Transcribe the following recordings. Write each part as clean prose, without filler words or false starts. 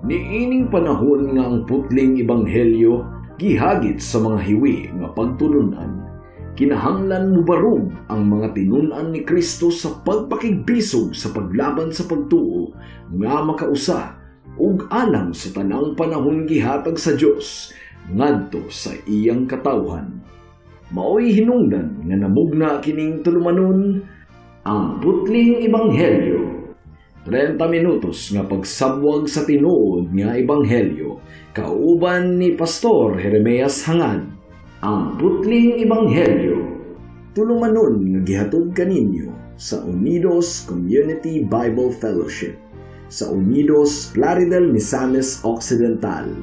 Niining panahon nga ang putling ebanghelyo gihagit sa mga hiwi nga pagtulunan, kinahanglan mubarog ang mga tinun-an ni Kristo sa pagpakigbisog sa paglaban sa pagtuo nga makausa ug alang sa tanang panahon gihatag sa Dios ngadto sa iyang katawhan. Maoy hinungdan nga namugna kining tulumanon, ang putling ebanghelyo. 30 minutos nga pagsabwag sa tinuod nga ebanghelyo kauban ni Pastor Jeremias Hangad. Ang putling ebanghelyo. Tulumanon nga gihatod kaninyo sa Unidos Community Bible Fellowship sa Unidos, Plaridel, Misamis Occidental.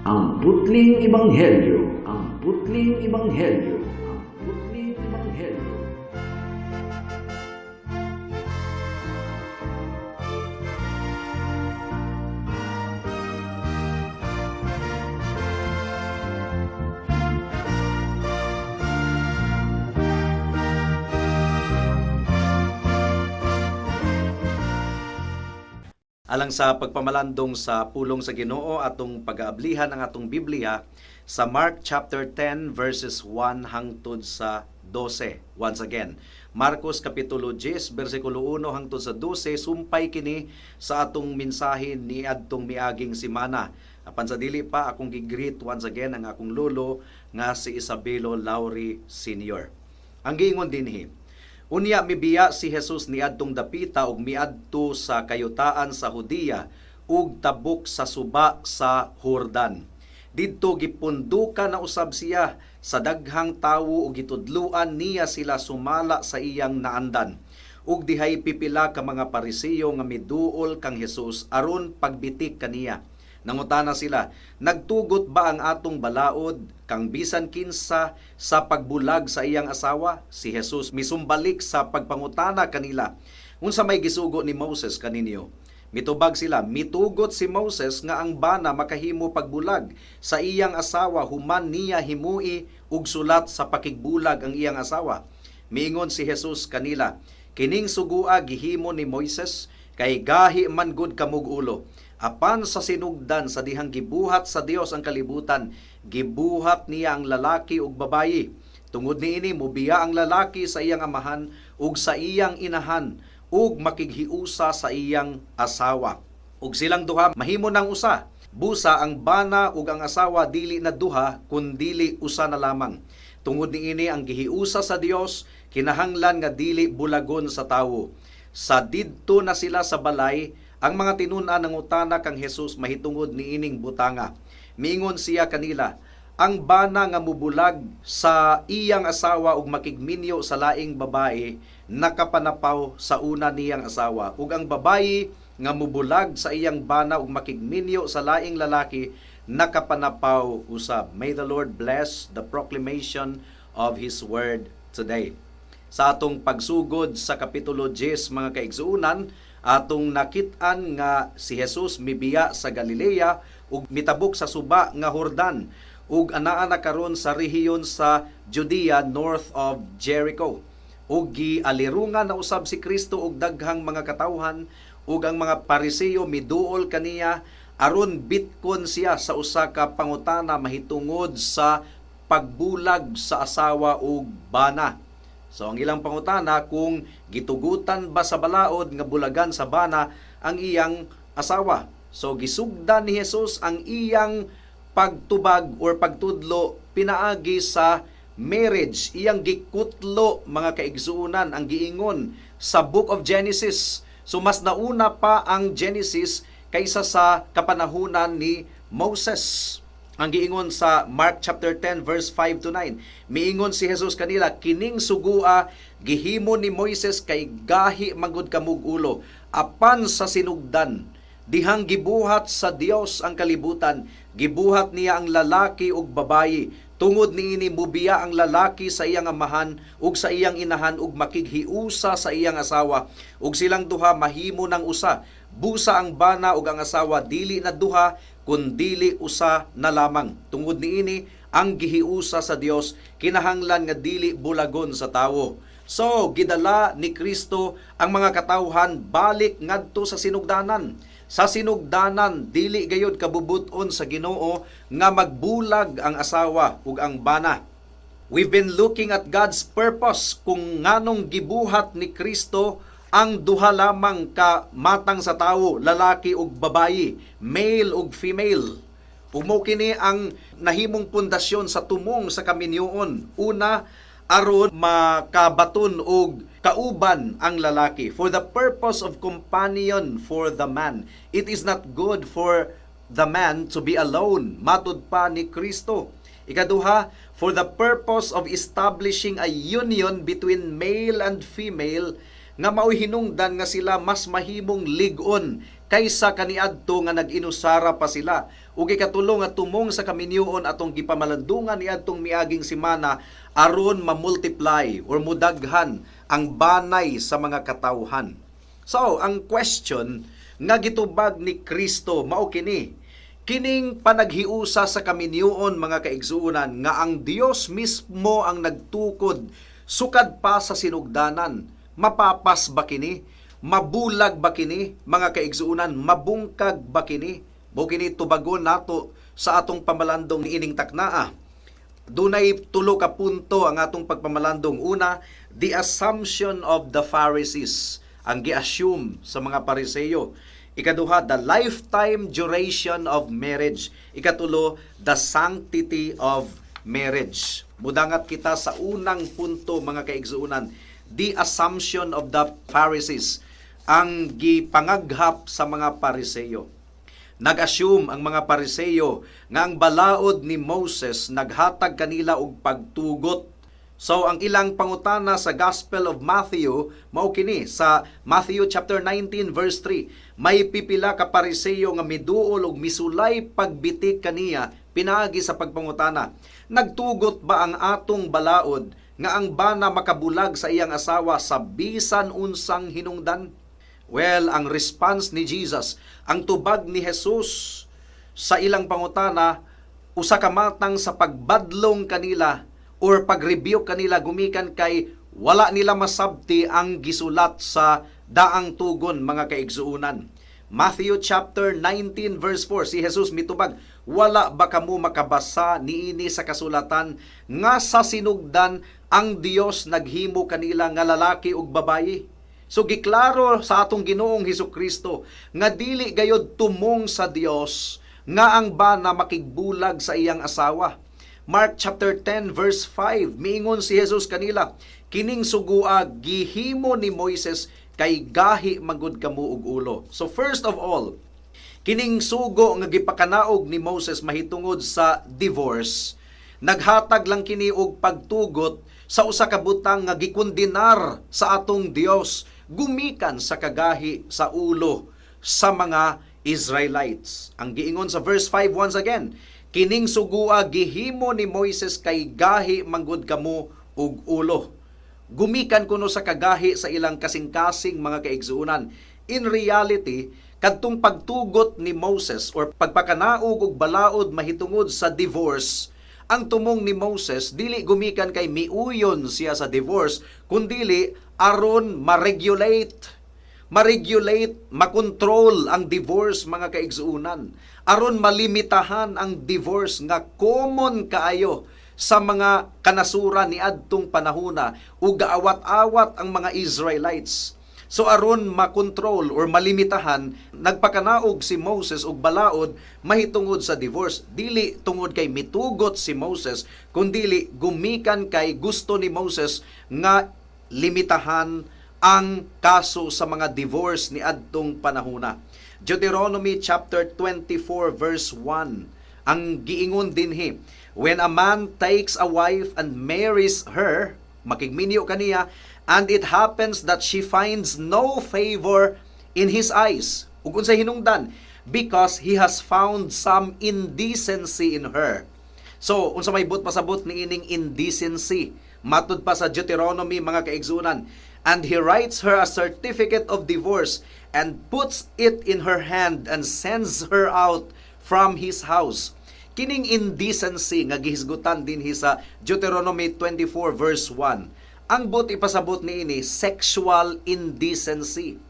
Ang putling ebanghelyo. Ang putling ebanghelyo. Ang putling ebanghelyo. Alang sa pagpamalandong sa pulong sa Ginoo, atong pag-aablihan ang atong Biblia sa Mark chapter 10 verses 1 hangtod sa 12. Once again, Marcos kapitulo 10 bersikulo 1 hangtod sa 12, sumpay kini sa atong mensahe ni adtong miaging semana. Apan sa dili pa, akong gi-greet once again ang akong lolo nga si Isabelo Lauri Sr. Ang giingon dinhi, "Unya mibiya si Jesus niadtong dapita ug miadto sa kayutaan sa Judea ug tabok sa suba sa Jordan. Didto gipundukan na usab siya sa daghang tawo ug gitudluan niya sila sumala sa iyang naandan. Ug dihay pipila ka mga Pariseo nga miduol kang Jesus aron pagbitik kaniya. Nangutana sila, 'Nagtugot ba ang atong balaod kang bisan kinsa sa pagbulag sa iyang asawa?' Si Jesus misumbalik sa pagpangutana kanila, 'Unsa may gisugo ni Moses kaninyo?' Mitubag sila, 'Mitugot si Moses nga ang bana makahimo pagbulag sa iyang asawa human niya himui og sulat sa pakigbulag ang iyang asawa.' Miingon si Jesus kanila, 'Kining sugua gihimo ni Moises kay gahi man gud kamog ulo. Apan sa sinugdan sa dihang gibuhat sa Dios ang kalibutan, gibuhat niya ang lalaki ug babayi. Tungod niini mubiya ang lalaki sa iyang amahan ug sa iyang inahan ug makighiusa sa iyang asawa. Ug silang duha mahimo ng usa. Busa ang bana ug ang asawa dili na duha kundili usa na lamang. Tungod niini ang gihiusa sa Dios kinahanglan nga dili bulagon sa tawo.' Sa didto na sila sa balay, ang mga tinun-an nangutana kang Jesus mahitungod niining butanga. Miingon siya kanila, 'Ang bana nga mubulag sa iyang asawa ug makigminyo sa laing babae nakapanapaw sa una niyang asawa, ug ang babayi nga mubulag sa iyang bana ug makigminyo sa laing lalaki nakapanapaw usab.' May the Lord bless the proclamation of His word today. Sa atong pagsugod sa Kapitulo 10, mga kaigsuonan, atong nakit-an nga si Jesus mibiya sa Galilea ug mitabok sa suba nga Jordan ug anaa na karon sa rehiyon sa Judea, north of Jericho. Ug gialirungan na usab si Kristo og daghang mga katawhan, ug ang mga Pariseo miduol kaniya aron bitkon siya sa usa ka pangutana mahitungod sa pagbulag sa asawa ug bana. So ang ilang pangutana kung gitugutan ba sa balaod nga bulagan sa bana ang iyang asawa. So gisugdan ni Jesus ang iyang pagtubag or pagtudlo pinaagi sa marriage. Iyang gikutlo, mga kaigsuonan, ang giingon sa Book of Genesis. So mas nauna pa ang Genesis kaysa sa kapanahunan ni Moses. Ang giingon sa Mark chapter 10 verse 5 to 9. Miingon si Jesus kanila, 'Kining sugua gihimo ni Moises kay gahi magud kamog ulo. Apan sa sinugdan dihang gibuhat sa Dios ang kalibutan, gibuhat niya ang lalaki ug babayi. Tungod niini mubiya ang lalaki sa iyang amahan ug sa iyang inahan ug makighiusa sa iyang asawa, ug silang duha mahimo ng usa. Busa ang bana ug ang asawa dili na duha kundili usa na lamang. Tungod niini ang gihiusa sa Dios kinahanglan nga dili bulagon sa tawo.' So gidala ni Kristo ang mga katawhan balik ngadto sa sinugdanan. Sa sinugdanan, dili gayud kabubut-on sa Ginoo nga magbulag ang asawa ug ang bana. We've been looking at God's purpose kung nganong gibuhat ni Kristo ang duha lamang ka matang sa tawo, lalaki ug babayi, male ug female. Ug mao kini ang nahimong pundasyon sa tumong sa kaminyoon. Una, aron makabaton og kauban ang lalaki, for the purpose of companion for the man. It is not good for the man to be alone, matud pa ni Kristo. Ikaduha, for the purpose of establishing a union between male and female nga mao'y hinungdan nga sila mas mahimong lig-on kaysa kaniadto nga nag-inusara pa sila. Ug ikatulo nga tumong sa kaminyoon atong gipamalandungan niadtong miaging semana, aron ma-multiply or mudaghan ang banay sa mga katawhan. So, ang question nga gitubag ni Kristo mao kini: kining panaghiusa sa kaminyoon, mga kaigsuonan, nga ang Dios mismo ang nagtukod sukad pa sa sinugdanan, mapapas ba kini? Mabulag ba kini, mga kaigsuonan? Mabungkag ba kini? Mao kini tubagon nato sa atong pamalandong niining taknaa. Dunay tulo ka punto ang atong pagpamalandong. Una, the assumption of the Pharisees, ang gi-assume sa mga Pariseyo. Ikaduha, the lifetime duration of marriage. Ikatulo, the sanctity of marriage. Mudangat kita sa unang punto, mga kaigsuonan, the assumption of the Pharisees, ang gipangaghap sa mga Pariseyo. Nag-assume ang mga Pariseyo nga ang balaod ni Moses naghatag kanila og pagtugot. So ang ilang pangutana sa Gospel of Matthew mao kini sa Matthew chapter 19 verse 3. May pipila ka Pariseyo nga miduol og misulay pagbitik kaniya pinaagi sa pagpangutana. "Nagtugot ba ang atong balaod nga ang bana makabulag sa iyang asawa sa bisan unsang hinungdan?" Well, ang response ni Jesus, ang tubag ni Jesus sa ilang pangutana, usa ka matang sa pagbadlong kanila or pag-rebuke kanila gumikan kay wala nila masabti ang gisulat sa daang tugon, mga kaigsuonan. Matthew chapter 19 verse 4, si Jesus mitubag, "Wala ba kamo makabasa niini sa kasulatan nga sa sinugdan ang Dios naghimo kanila nga lalaki ug babayi?" So giklaro sa atong Ginoong Hesus Kristo nga dili gayod tumong sa Dios nga ang bana makigbulag sa iyang asawa. Mark chapter 10 verse 5, miingon si Jesus kanila, "Kining sugua gihimo ni Moises kay gahi magud kamo og ulo." So first of all, kining sugo nga gipakanaog ni Moses mahitungod sa divorce, naghatag lang kini og pagtugot sa usa ka butang nga gikondenar sa atong Dios gumikan sa kagahi sa ulo sa mga Israelites. Ang giingon sa verse 5 once again, "Kining sugua gihimo ni Moises kay gahi manggod kamo og ulo." Gumikan kuno sa kagahi sa ilang kasing-kasing, mga kaigsuonan. In reality, kadtong pagtugot ni Moses or pagpakanaog og balaod mahitungod sa divorce, ang tumong ni Moses dili gumikan kay miuyon siya sa divorce, kundili aron ma-regulate, makontrol ang divorce, mga kaigsuonan. Aron malimitahan ang divorce nga common kaayo sa mga kanasuran ni adtong panahona ug gaawat-awat ang mga Israelites. So aron makontrol or malimitahan, nagpakanaog si Moses og balaod mahitungod sa divorce. Dili tungod kay mitugot si Moses, kundili gumikan kay gusto ni Moses nga limitahan ang kaso sa mga divorce ni adtong panahona. Deuteronomy chapter 24 verse 1. Ang giingon dinhi, "When a man takes a wife and marries her," makigminyo kaniya, "and it happens that she finds no favor in his eyes." Ug unsay hinungdan? "Because he has found some indecency in her." So, unsa may buot pasabot ni ining indecency? Matud pa sa Deuteronomy, mga kaigsuonan, "And he writes her a certificate of divorce and puts it in her hand and sends her out from his house." Kining indecency nga gihisgutan dinhi sa Deuteronomy 24 verse 1, ang buot ipasabot niini, sexual indecency.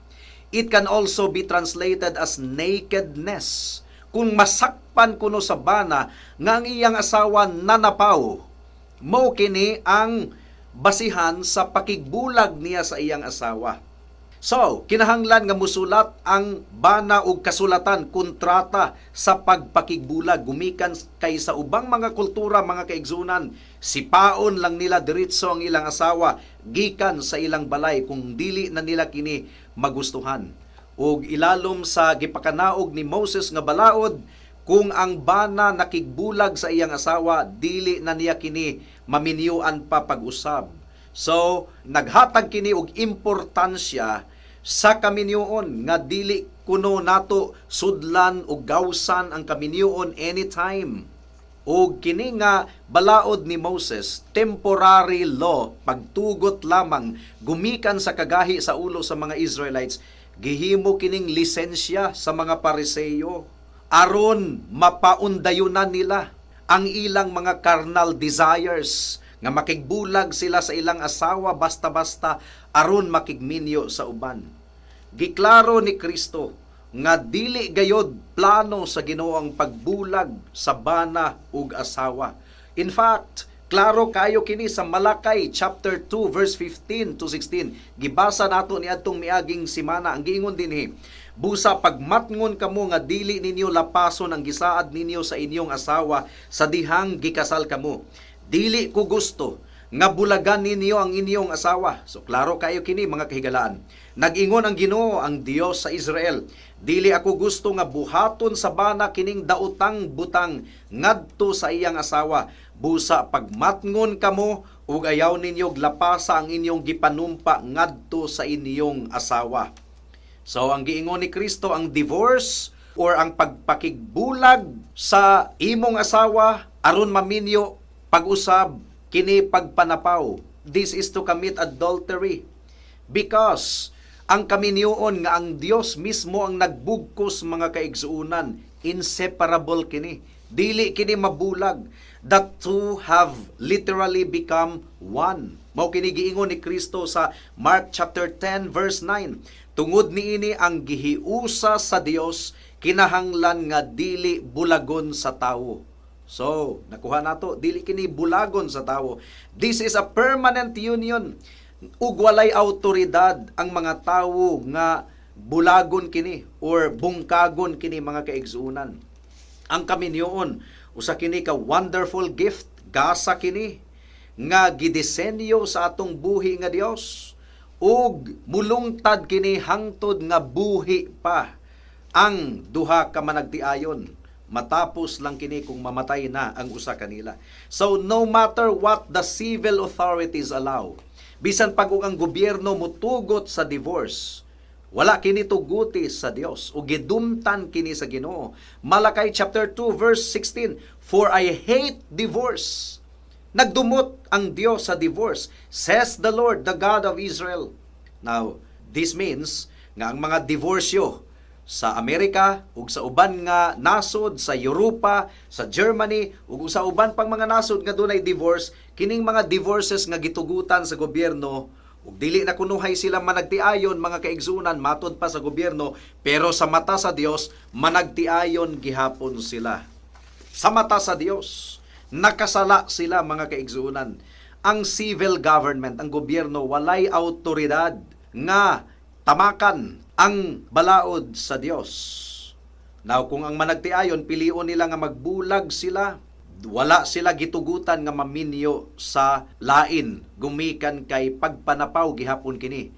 It can also be translated as nakedness. Kung masakpan kuno sa bana nga ang iyang asawa nanapaw, mao kini ang basihan sa pakigbulag niya sa iyang asawa. So, kinahanglan nga musulat ang bana og kasulatan, kontrata sa pagpakigbulag gumikan kay sa ubang mga kultura, mga kaigsunan, sipaon lang nila diretso ang ilang asawa gikan sa ilang balay kung dili na nila kini magustuhan. Ug ilalom sa gipakanaog ni Moses nga balaod, kung ang bana nakigbulag sa iyang asawa, dili na niya kini maminyuan pa pag-usab. So, naghatag kini og importansya sa kaminyoon nga dili kuno nato sudlan o gawsan ang kaminyoon anytime. O kini nga balaod ni Moses, temporary law, pagtugot lamang gumikan sa kagahi sa ulo sa mga Israelites, gihimo kining lisensya sa mga Pariseyo aron mapaundayunan nila ang ilang mga carnal desires nga makigbulag sila sa ilang asawa basta-basta aron makigminyo sa uban. Giklaro ni Kristo nga dili gayod plano sa Ginoo ang pagbulag sa bana ug asawa. In fact, klaro kayo kini sa Malakay chapter 2 verse 15 to 16. Gibasa nato ni adtong miaging simana. Ang giingon dinhi, "Busa pagmatngon kamo nga dili ninyo lapason ang gisaad ninyo sa inyong asawa sa dihang gikasal kamo. Dili ko gusto nga bulagan ninyo ang inyong asawa." So klaro kayo kini, mga kahigalaan. "Nag-ingon ang Ginoo, ang Dios sa Israel, dili ako gusto nga buhaton sa bana kining daotang butang ngadto sa iyang asawa. Busa pagmatngon kamo ug ayaw ninyo lapasa ang inyong gipanumpa ngadto sa inyong asawa." So ang giingon ni Kristo, ang divorce or ang pagpakigbulag sa imong asawa aron maminyo pag-usab, kini pagpanapaw. This is to commit adultery. Because ang kaminyoon nga ang Dios mismo ang nagbugkos, mga kaigsuonan, inseparable kini. Dili kini mabulag. The two have literally become one. Mao kini giingon ni Kristo sa Mark chapter 10 verse 9. "Tungod niini, ang gihiusa sa Dios kinahanglan nga dili bulagon sa tawo." So, nakuha nato, dili kini bulagon sa tawo. This is a permanent union. Ug walay autoridad ang mga tawo nga bulagon kini or bungkagon kini, mga kaigsuonan. Ang kaminyoon, usa kini ka wonderful gift, gasa kini nga gidisenyo sa atong buhi nga Dios. Ug mulungtad kini hangtod nga buhi pa ang duha ka managtiayon. Matapos lang kini kung mamatay na ang usa kanila. So no matter what the civil authorities allow, bisan pag ang gobyerno mutugot sa divorce, wala kini tuguti sa Dios o gidumtan kini sa Ginoo. Malakay chapter 2 verse 16, "For I hate divorce." Nagdumot ang Dios sa divorce, says the Lord, the God of Israel. Now, this means nga ang mga diborsyo sa Amerika ug sa uban nga nasod sa Europa, sa Germany ug sa uban pang mga nasod nga dunay divorce, kining mga divorces nga gitugutan sa gobyerno ug dili na kunuhay sila managtiayon, mga kaigsunan, matod pa sa gobyerno, pero sa mata sa Dios managtiayon gihapon sila. Sa mata sa Dios, nakasala sila, mga kaigsunan. Ang civil government, ang gobyerno, walay autoridad nga tamakan ang balaod sa Dios. Now, kung ang managtiayon, pilion nila nga magbulag sila, wala sila gitugutan nga maminyo sa lain gumikan kay pagpanapaw gihapon kini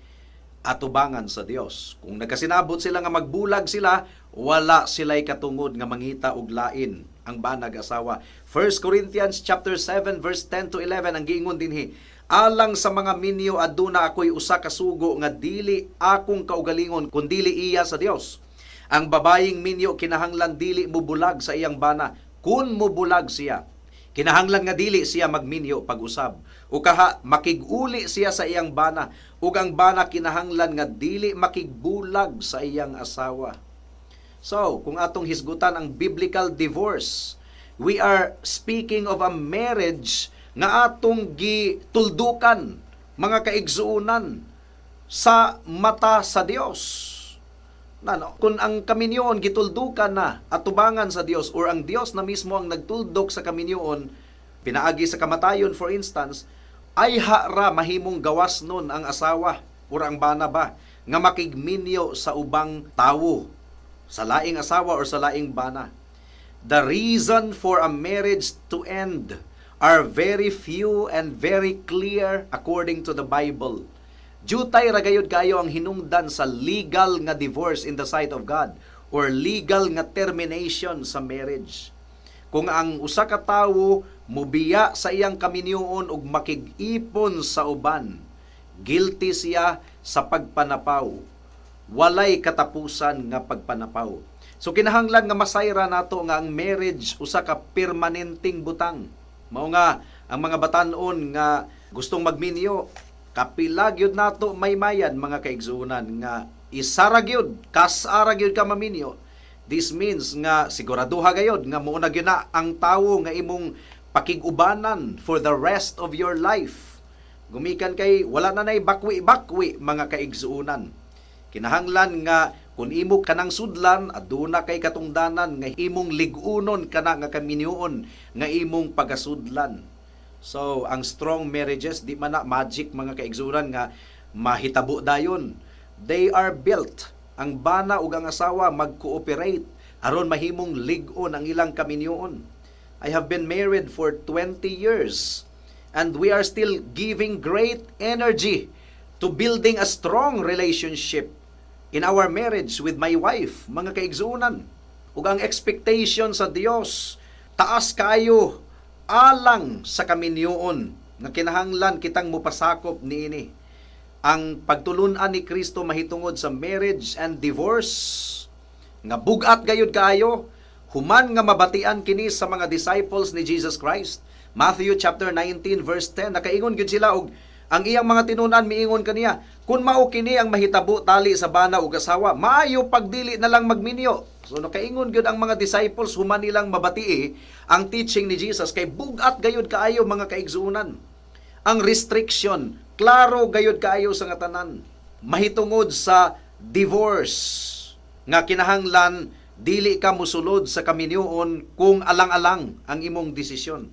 atubangan sa Dios. Kung nagkasinabot sila nga magbulag sila, wala sila'y katungod nga mangita og lain ang banag asawa. 1 Corinthians chapter 7 verse 10 to 11, ang giingon dinhi, "Alang sa mga minyo, aduna ako'y usa ka sugo nga dili akong kaugalingon kundili iya sa Dios. Ang babayeng minyo kinahanglan dili mubulag sa iyang bana. Kun mubulag siya, kinahanglan nga dili siya magminyo pag-usab. O kaha makig-uli siya sa iyang bana, ug ang bana kinahanglan nga dili makigbulag sa iyang asawa." So, kung atong hisgutan ang biblical divorce, we are speaking of a marriage nga atong gituldukan, mga kaigsuonan, sa mata sa Dios. Na, no? Kung ang kaminyoon gituldukan na atubangan sa Dios or ang Dios na mismo ang nagtuldok sa kaminyoon pinaagi sa kamatayon, for instance, ay ra mahimong gawas nun ang asawa or ang bana ba nga makigminyo sa ubang tawo, sa laing asawa or sa laing bana. The reason for a marriage to end are very few and very clear according to the Bible. Jutay ra gayud kayo ang hinungdan sa legal nga divorce in the sight of God or legal nga termination sa marriage. Kung ang usa ka tawo mubiya sa iyang kaminyoon ug makig-ipon sa uban, guilty siya sa pagpanapaw. Walay katapusan nga pagpanapaw. So kinahanglan nga masayra nato nga ang marriage usa ka permanenteng butang. Mao nga ang mga batan-on nga gustong magminyo, kapila gyud nato maymayan, mga kaigsuonan, nga isara gyud, kas-a ra gyud ka maminyo. This means nga siguraduha gayod nga mao na gyud na ang tawo nga imong pakig-ubanan for the rest of your life. Gumikan kay wala na nay bakwi-bakwi, mga kaigsuonan. Kinahanglan nga kung imo kanang sudlan, aduna kay katungdanan nga imong lig-unon kana nga kaminyoon nga imong pagasudlan. So, ang strong marriages, di man na magic, mga kaigsuonan, nga mahitabo dayon. They are built. Ang bana ug ang asawa mag-cooperate aron mahimong lig-on ang ilang kaminyoon. I have been married for 20 years and we are still giving great energy to building a strong relationship in our marriage with my wife, mga kaigsuonan. Ug ang expectation sa Dios taas kayo alang sa kaminyoon nga kinahanglan kitang mupasakop niini. Ang pagtulun-an ni Kristo mahitungod sa marriage and divorce nga bugat gayud kaayo human nga mabatian kini sa mga disciples ni Jesus Christ. Matthew chapter 19 verse 10, nakaingon gyud sila og ang iyang mga tinunan miingon kaniya, "Kun mao kini ang mahitabo tali sa bana ug asawa, maayo pagdili na lang magminyo." So nakaingon gyud ang mga disciples human nilang mabatii ang teaching ni Jesus kay bugat gayud kaayo, mga kaigsuonan. Ang restriction, klaro gayud kaayo sa nga tanan mahitungod sa divorce nga kinahanglan dili ka musulod sa kaminyoon kung alang-alang ang imong desisyon.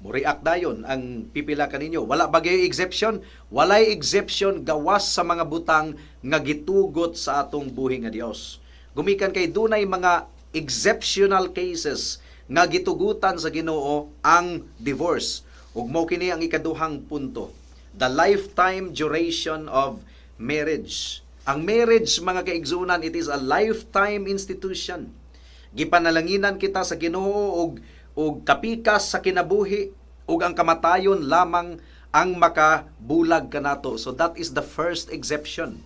Muriak dayon ang pipila kaninyo. "Wala ba gyud exception?" Walay exception gawas sa mga butang nga gitugot sa atong buhi nga Dios. Gumikan kay dunay mga exceptional cases nga gitugutan sa Ginoo ang divorce. Ug mao kini ang ikaduhang punto. The lifetime duration of marriage. Ang marriage, mga kaigsuonan, it is a lifetime institution. Gipanalanginan kita sa Ginoo og kapikas sa kinabuhi ug ang kamatayon lamang ang makabulag kanato. So that is the first exception.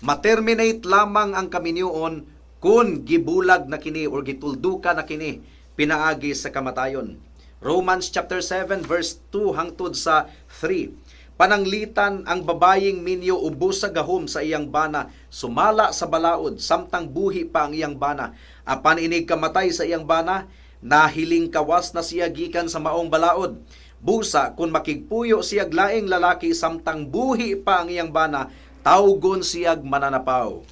Ma-terminate lamang ang kaminyoon kung gibulag na kini or gitulduka na kini pinaagi sa kamatayon. Romans chapter 7 verse 2 hangtod sa 3. Pananglitan ang babayeng minyo ubos sa gahom sa iyang bana, sumala sa balaod samtang buhi pa ang iyang bana. Apan inig kamatay sa iyang bana, nahiling kawas na siya gikan sa maong balaod. Busa kung makigpuyo siyag laing lalaki samtang buhi pa ang iyang bana, tawgon siyag mananapaw.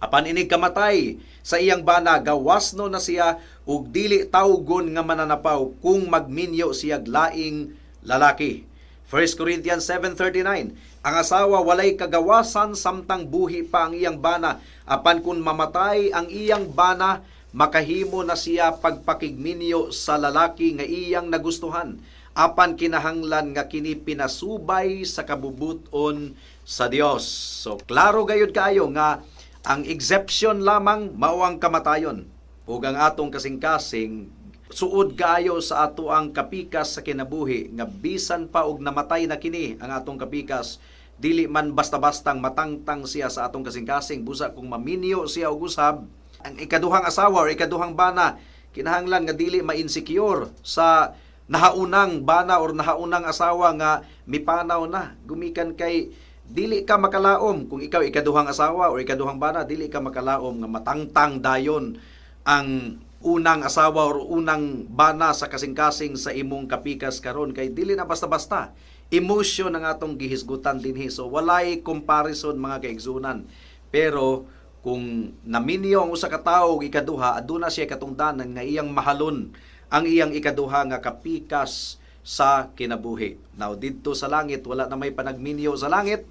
Apan inig kamatay sa iyang bana, gawas no na siya ug dili tawgon nga mananapaw kung magminyo siyag laing lalaki. 1 Corinthians 7:39. Ang asawa walay kagawasan samtang buhi pa ang iyang bana, apan kung mamatay ang iyang bana, makahimo na siya pagpakigminyo sa lalaki nga iyang nagustuhan, apan kinahanglan nga kini pinasubay sa kabubuton sa Dios. So klaro gayud kaayo nga ang exception lamang mao ang kamatayon. Ug ang atong kasing-kasing suod kaayo sa ato ang kapikas sa kinabuhi nga bisan pa og namatay na kini ang atong kapikas, dili man basta-bastang matangtang siya sa atong kasing-kasing. Busa kung maminyo siya og usab ang ikaduhang asawa or ikaduhang bana, kinahanglan nga dili ma-insecure sa nahaunang bana or nahaunang asawa nga mipanaw na, gumikan kay dili ka makalaom kung ikaw ikaduhang asawa or ikaduhang bana, dili ka makalaom nga matangtang dayon ang unang asawa or unang bana sa kasing-kasing sa imong kapikas karon, kay dili na basta-basta. Emotion ang atong gihisgutan dinhi, so walay comparison, mga kaigsuonan. Pero Kung naminyo ang usa ka tawo og ikaduha, aduna siya katungdanan nga iyang mahalon ang iyang ikaduha nga kapikas sa kinabuhi. Now, didto sa langit, wala na may panagminyo sa langit.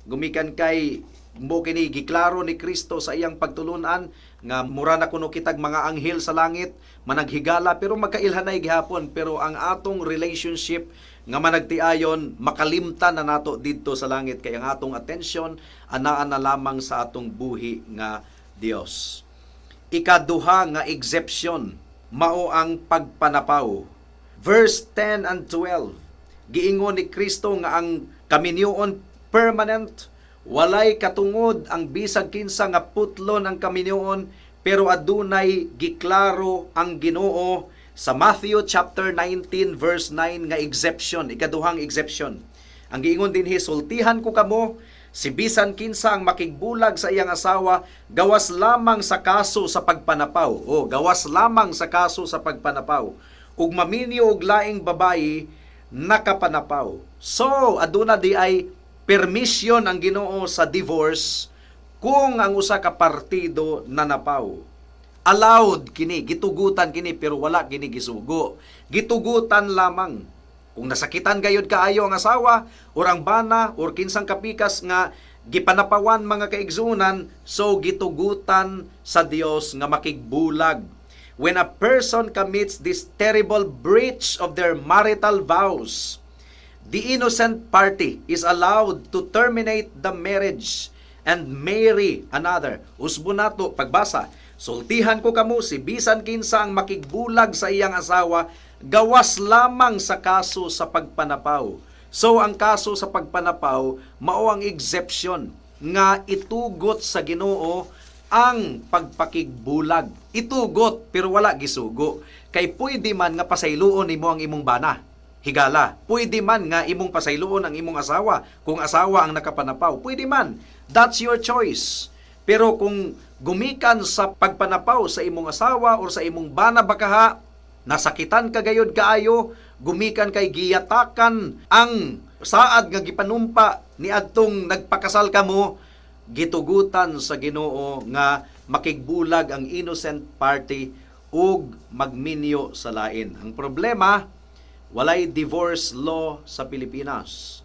Gumikan kay mo kini giklaro ni Kristo sa iyang pagtulunan nga mura na kuno kitag mga anghel sa langit managhigala, pero magkailhanay gihapon, pero ang atong relationship nga managtiayon makalimtan na nato didto sa langit kay ang atong atensyon anaa na lamang sa atong buhi nga Dios. Ikaduha nga exception mao ang pagpanapaw. Verse 10 and 12. Giingon ni Kristo nga ang kaminyoon permanent, walay katungod ang bisag kinsa nga putlon ang kaminyoon, pero adunay giklaro ang Ginoo sa Matthew chapter 19 verse 9 nga exception, ikaduhang exception. Ang giingon dinhi, "Sultihan ko kamo, si bisan kinsa ang makigbulag sa iyang asawa gawas lamang sa kaso sa pagpanapaw." O, gawas lamang sa kaso sa pagpanapaw. "Ug maminyo og laing babayi, nakapanapaw." So, aduna di ay permission ang Ginoo sa divorce kung ang usa ka partido nanapaw. Allowed kini, gitugutan kini, pero wala kini gisugo. Gitugutan lamang. Kung nasakitan gayud kaayo ang asawa or ang bana or kinsang kapikas nga gipanapawan, mga kaigsunan, so gitugutan sa Dios nga makigbulag. When a person commits this terrible breach of their marital vows, the innocent party is allowed to terminate the marriage and marry another. Usbo nato pagbasa. "Sultihan ko kamo, si bisan kinsa ang makigbulag sa iyang asawa gawas lamang sa kaso sa pagpanapaw." So ang kaso sa pagpanapaw mao ang exception nga itugot sa Ginoo ang pagpakigbulag. Itugot pero wala gisugo. Kay pwede man nga pasayloon nimo ang imong bana. Higala. Pwede man nga imong pasayloon ang imong asawa kung asawa ang nakapanapaw. Pwede man. That's your choice. Pero kung gumikan sa pagpanapaw sa imong asawa or sa imong bana bakaha, nasakitan ka gayod kaayo, gumikan kay giyatakan ang saad nga gipanumpa ni adtong nagpakasal kamo, gitugutan sa Ginoo nga makigbulag ang innocent party ug magminyo sa lain. Ang problema, walay divorce law sa Pilipinas.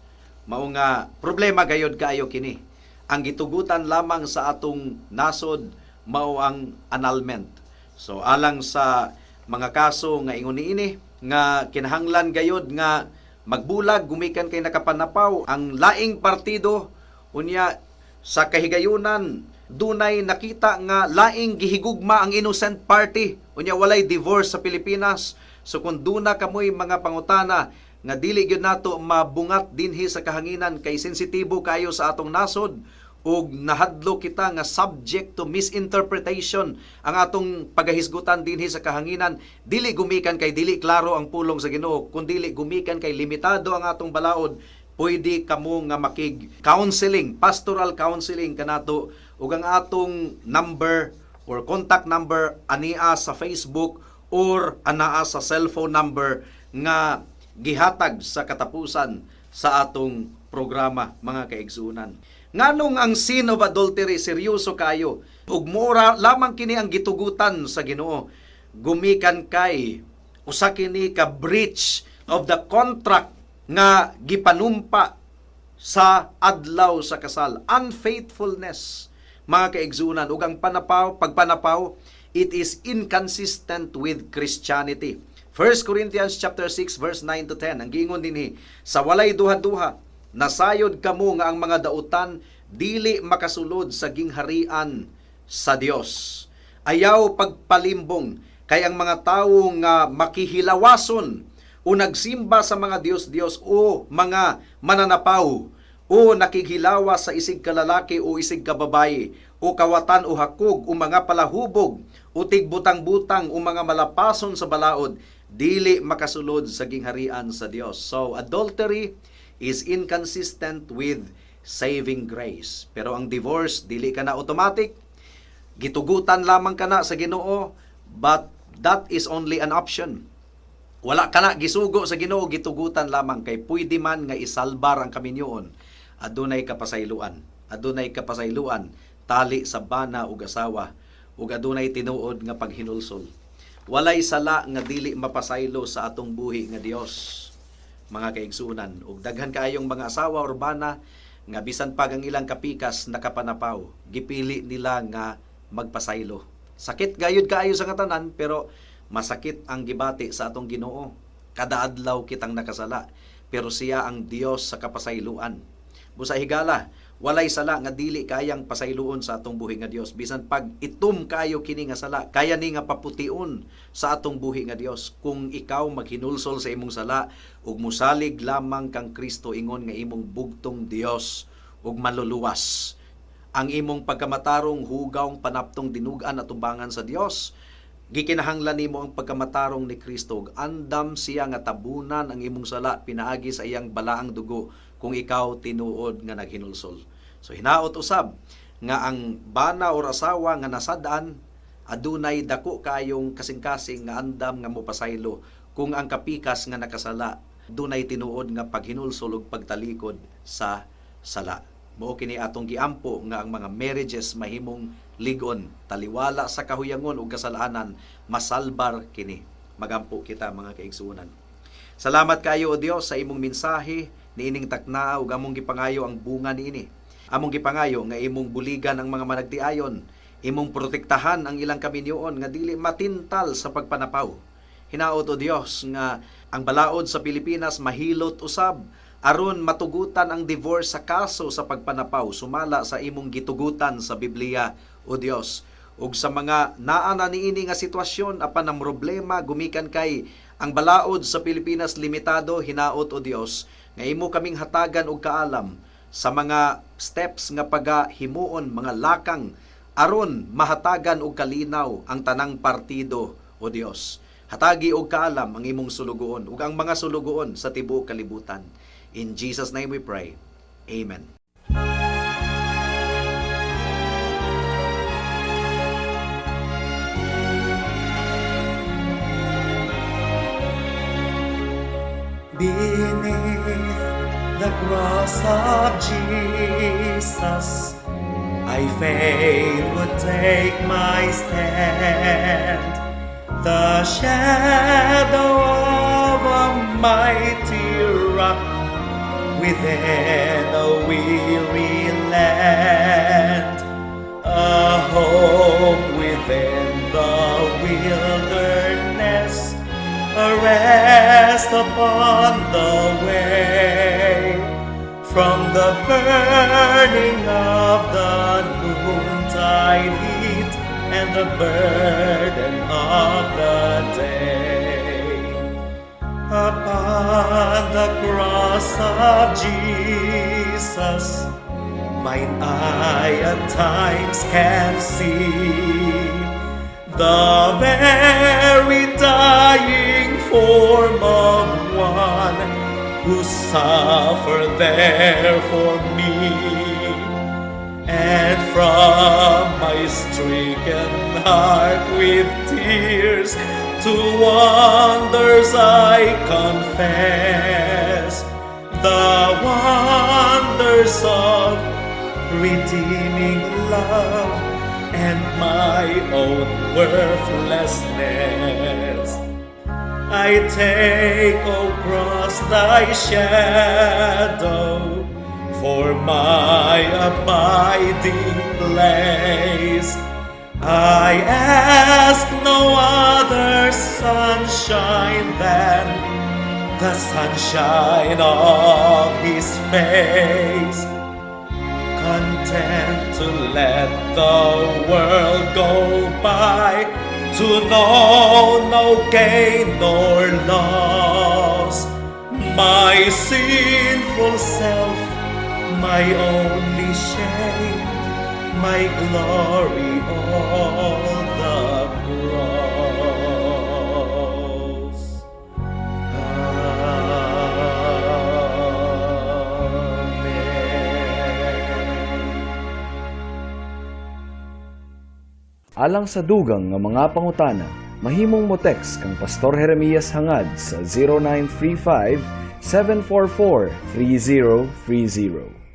Mao nga problema gayod kaayo kini. Ang gitugutan lamang sa atong nasod mao ang annulment. So alang sa mga kaso nga ingon niini nga kinahanglan gayod nga magbulag gumikan kay nakapanapaw ang laing partido, unya sa kahigayunan dunay nakita nga laing gihigugma ang innocent party, unya walay divorce sa Pilipinas. So kung duna kamoy mga pangutana nga dili gyud nato mabungat dinhi sa kahanginan kay sensitibo kayo sa atong nasod ug nahadlok kita nga subject to misinterpretation ang atong pagahisgutan dinhi sa kahanginan, dili gumikan kay dili klaro ang pulong sa Ginoo, kun dili gumikan kay limitado ang atong balaod, pwede kamo nga makig counseling, pastoral counseling kanato, ug ang atong number or contact number ania sa Facebook or anaa sa cellphone number nga gihatag sa katapusan sa atong programa, mga kaigsunan. Nganong ang sin of adultery seryoso kayo ug mura lamang kini ang gitugutan sa Ginoo? Gumikan kay usa kini ka breach of the contract nga gipanumpa sa adlaw sa kasal. Unfaithfulness, mga kaigsunan, ug ang panapaw, pagpanapaw, it is inconsistent with Christianity. 1 Corinthians chapter 6 verse 9 to 10, ang giingon dinhi, "Sa walay duha-duha, nasayod kamo nga ang mga dautan dili makasulod sa gingharian sa Dios. Ayaw pagpalimbong, kay ang mga tawo nga makihilawason o nagsimba sa mga dios-dios o mga mananapaw o nakighilawas sa isig kalalaki o isig kababayi o kawatan o hakog o mga palahubog o tigbutang-butang o mga malapason sa balaod, dili makasulod sa gingharian sa Dios." So adultery is inconsistent with saving grace. Pero ang divorce, dili ka na automatic. Gitugutan lamang kana sa Ginoo, but that is only an option. Wala ka na gisugo sa Ginoo, gitugutan lamang kay pwede man nga isalbar ang kaminyoon. Adunay kapasayloan. Adunay kapasayloan. Tali sa bana ug asawa ug adunay tinuod nga paghinulsol. Walay sala nga dili mapasaylo sa atong buhi nga Dios, mga kaigsunan, ug daghan kaayong mga asawa or bana nga bisan pag ang ilang kapikas nakapanapaw, gipili nila nga magpasaylo. Sakit gayud kaayo sa katanan, pero masakit ang gibati sa atong Ginoo. Kada adlaw kitang nakasala, pero siya ang Dios sa kapasayloan. Busa higala, walay sala nga dili kayang pasayloon sa atong buhi nga Dios. Bisan pag itum kayo kini nga sala, kaya ni nga papution sa atong buhi nga Dios kung ikaw maghinulsol sa imong sala ug musalig lamang kang Kristo ingon nga imong bugtong Dios ug manluluwas. Ang imong pagkamatarong hugawng panaptong dinugan at tubangan sa Dios. Gikinahanglan nimo ang pagkamatarong ni Kristo ug andam siya nga tabunan ang imong sala pinaagi sa iyang balaang dugo kung ikaw tinuod nga naghinulsol. So hinaot usab nga ang bana or asawa nga nasad-an adunay dako kayong kasing-kasing nga andam nga mopasaylo kung ang kapikas nga nakasala dunay tinuod nga paghinulsol ug pagtalikod sa sala. Mao kini atong giampo nga ang mga marriages mahimong ligon, taliwala sa kahuyangon ug kasalanan, masalbar kini. Magampo kita, mga kaigsuonan. Salamat kayo, O Dios, sa imong mensahe niining takna ug among gipangayo ang bunga niini. Among gipangayo nga imong buligan ang mga managtiayon, imong protektahan ang ilang kaminyoon nga dili matintal sa pagpanapaw. Hinaot, O Dios, nga ang balaod sa Pilipinas mahilot usab aron matugutan ang divorce sa kaso sa pagpanapaw sumala sa imong gitugutan sa Biblia, O Dios. Ug sa mga naa na niini nga sitwasyon apan ang problema gumikan kay ang balaod sa Pilipinas limitado, hinaot, O Dios, nga imo kaming hatagan og kaalam sa mga steps nga pagahimuon, mga lakang aron mahatagan og kalinaw ang tanang partido. O Dios, hatagi og kaalam ang imong sulugoon ug ang mga sulugoon sa tibuok kalibutan. In Jesus' name we pray. Amen. Beneath the cross of Jesus, I fain would take my stand. The shadow of a mighty rock within a weary land, a home within the wilderness, a rest upon the way from the burning of the noontide heat and the burden of the day. Upon the cross of Jesus, mine eye at times can see the very dying form of one who suffered there for me. And from my stricken heart with tears to wonders I confess the wonders of redeeming love and my own worthlessness. I take, O cross, thy shadow for my abiding place. I ask no other sunshine than the sunshine of his face, content to let the world go by, to know no gain nor loss. My sinful self, my only shame, my glory, all the cross. Amen. Alang sa dugang nga mga pangutana, mahimong mo text kang Pastor Jeremias Hangad sa 0935 744 3030.